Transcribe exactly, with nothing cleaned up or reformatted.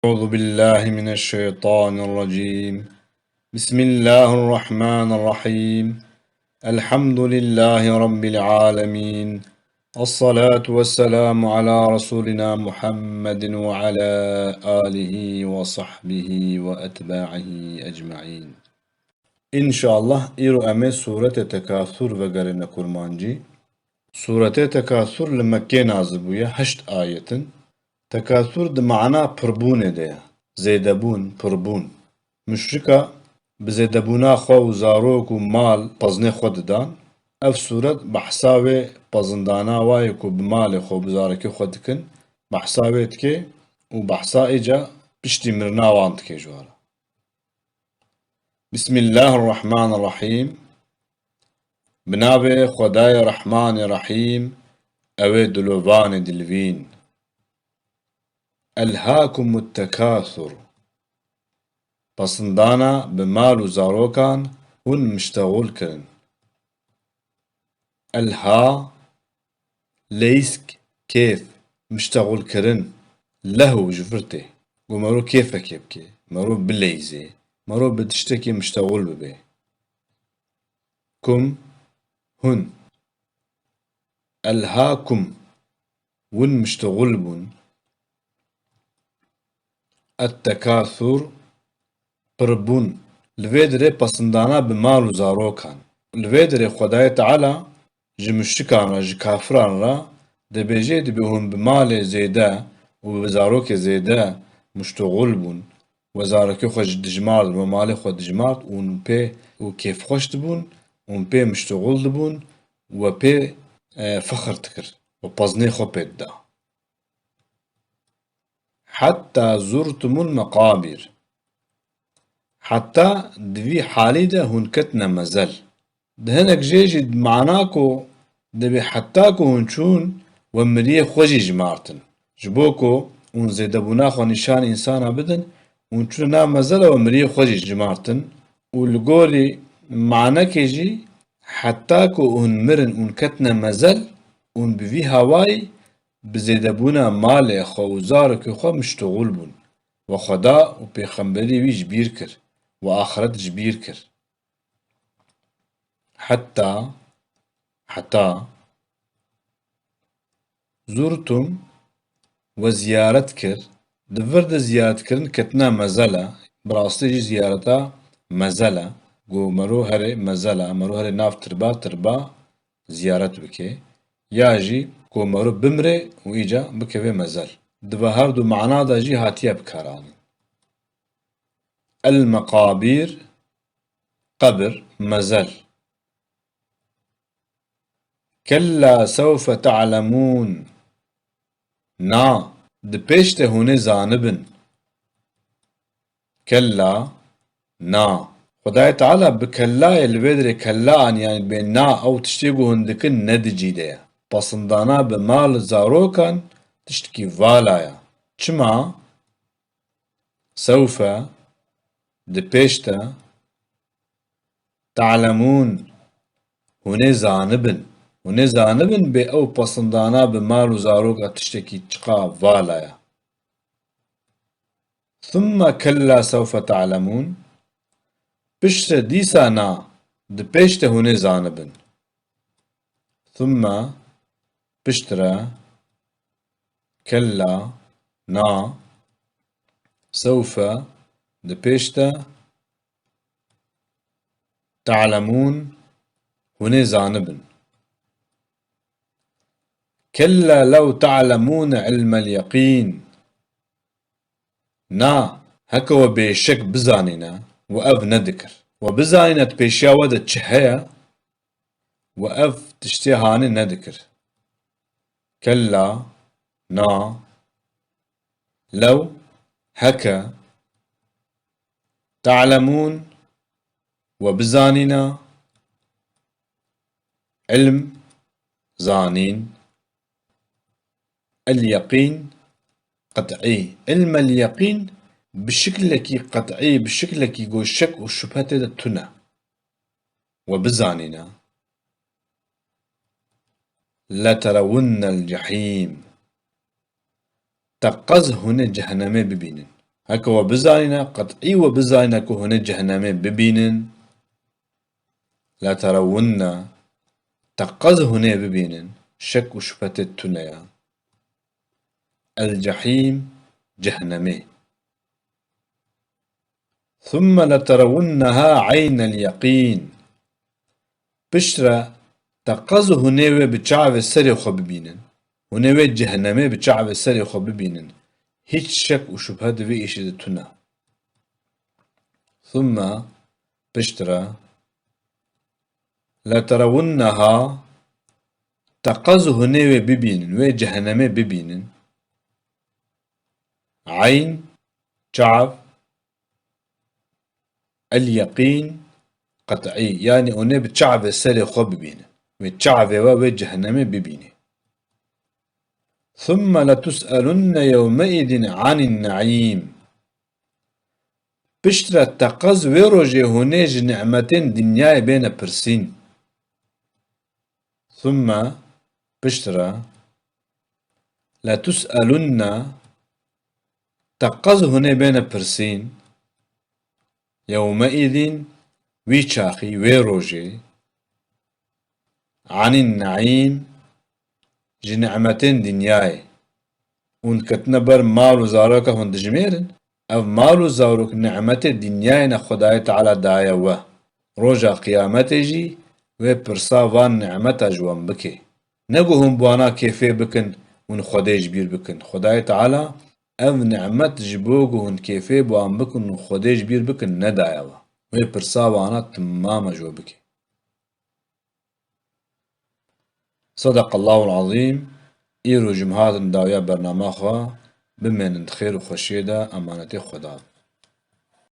أعوذ بالله من الشيطان الرجيم. بسم الله الرحمن الرحيم. الحمد لله رب العالمين. الصلاة والسلام على رسولنا محمد وعلى آله وصحبه وأتباعه أجمعين. Înşallah, îro em ê Sûretê Tekasûr vegerîne kurmancî. Sûretê Tekasûr li Mekkê nazil bûye, heşt ayet in. Tekasûr di mana pirbûnê de ye. Zêdebûn, pirbûn. Muşrika bi zêdebûna xwe û zarok û mal pezinê xwe didan. Ev sûret behsa wê pezindana wa ye ku bi malê xwe, bi zarokê xwe dikin, behsa wê dike û behsa îca piştî mirina wan dike ji we re. Bismillahirrahmanirrahîm. Bi navê Xwedayê Rehmanê Rehîm, ew ê dilovanê dilvîn. Elhâkumut tekâsur. Pesindana bi mal û zarokan hûn miştexûl kirin. Elha, leysk, kêf, miştexûlkirin, lehw ji vir tê. Ku mero kêfekê bike, mero bileyzê, mero bi tiştekê miştexûl bibe. Kum, hûn. Elhâkum, hûn miştexûl bûn. Ettekasûr, pirbûn. Li vê dirê pesindana bi mal û zarokan. Li vê dirê Xwedayê Teala ji muşrikan re, ji kafiran re dibêje, dibê hûn bi malê zêde û bi zarokê zêde muştexûl bûn, we zarokê xwe ji dijmart, we malê xwe dijmart û hûn pê û kêfxweş dibûn, hûn pê muştexûl dibûn, we pê, e, fexir dikir, we pezinê xwe pê dida. Hetta zurtumul meqabir. Heta di vî halî de hûn ketine mezel. Di hinek jê jî di mana ku dibê heta ku hûn çûn we miriyê xwe jî jimartin. Ji bo ku hûn zêdebûna xwe nîşanî însana bidin, hûn çûne nav mezela we miriyê xwe jî jimartin û li gorî manekê jî heta ku hûn mirin, hûn ketine mezel, hûn bi vî hawayî bi zêdebûna malê xwe û zarokê xwe miştexûl bûn. We Xweda û pêxemberî wî ji bîr kir, we axiret ji bîr kir. Heta, heta, zurtum, we ziyaret kir, di vir de ziyaretkirin ketine mezela, bi rastî jî ziyareta mezela, ku mero herê mezela, mero herê nav tirba, tirba ziyaret bike, ya jî ku mero bimrê û îca bikeve mezel. Di ve her du mana de jî hatiye bikaranîn. El meqabîr, qebir, mezel. Kella sewfe te'lemûn. Na, di pêş de hûn ê zanibin. Kella, na. Xwedayê Teala bi kellayê li vê dirê kella anî, yanî bê na, ew tiştê ku hûn dikin ne di cî de ye. Pesindana bi mal zarokan tiştekî vala ye. Çima? Sewfe, di pêş de, te'lemûn, hûn ê zanibin. Hûn ê zanibin bê ew pesindana bi mal û zaroka tiştekî çiqa vala ye. Thumme kella sewfe te'lemûn, piştre dîsa na, di pêş de hûn ê zanibin. Thumme, piştre, kella, na, sewfe, di pêş de, te'lemûn, hûn ê zanibin. Kella lew te'lemûne ilmel yeqîn. Na, heke we bêşek bizanîne, we ev nedikir. We bizanîne di pêşiya we de çi heye, we ev tiştê hanê nedikir. Kella, na, lew, heke, te'lemûn, we bizanîne, ilm, zanîn, el-yeqîn, qet'î. Ilmel yeqîn bi şiklekî qet'î, bi şiklekî ku şek û şubhe tê de tune. We bizanîne. Leterewunnel cehîm. Teqez hûn ê cehenemê bibînin. Heke we bizanîne, qet'î we bizanîne ku hûn ê cehennemê bibînin, leterewunne, teqez hûn ê bibînin, şek û şubhetê tune ye. El-cehîm, cehennemê. Thumme leterewunneha eynel yeqîn. Piştre teqez hûn ê wê bi çavê serê xwe bibînin. Hûn ê wê cehennemê bi çavê serê xwe bibînin. Hiç şek û şubhe di vê îşî de tune. Thumme, piştre, leterewunneha, teqez hûn ê wê bibînin, wê cehennemê bibînin. Eyn, çav, el-yeqîn, qet'î, yanî hûn ê bi çavê serê xwe bibînin. Wê çavê we wê cehennemê bibînî. Thumme letus'elunne yewmeîzin anin neîm. Piştre teqez wê rojê hûn ê ji nimetên dinyayê bêne pirsîn. Thumme, piştre, letus'elunne, teqez hûn ê bêne pirsîn, yewmeîzin, wî çaxî, wê rojê, anin neîm, ji nimetên dinyayê. Hûn ketine ber mal û zaroka hûn dijmêrin. Ev mal û zarok nimetê dinyayê ne Xwedayê Teala daye we. Roja qiyametê jî wê pirsa van nimeta ji wan bike. Ne ku hûn bi wana kêfê bikin, hûn Xwedê ji bîr bikin. Xwedayê Teala ev nimet ji bo ku hûn kêfê bi wan bikin û Xwedê ji bîr bikin nedaye we. Wê pirsa wana timama ji we bike. Sadaqallahul azîm. Îro ji min hatin dawiya bernama xwe. Bimênin di xêr û xweşiyê de, emanetê Xweda bin.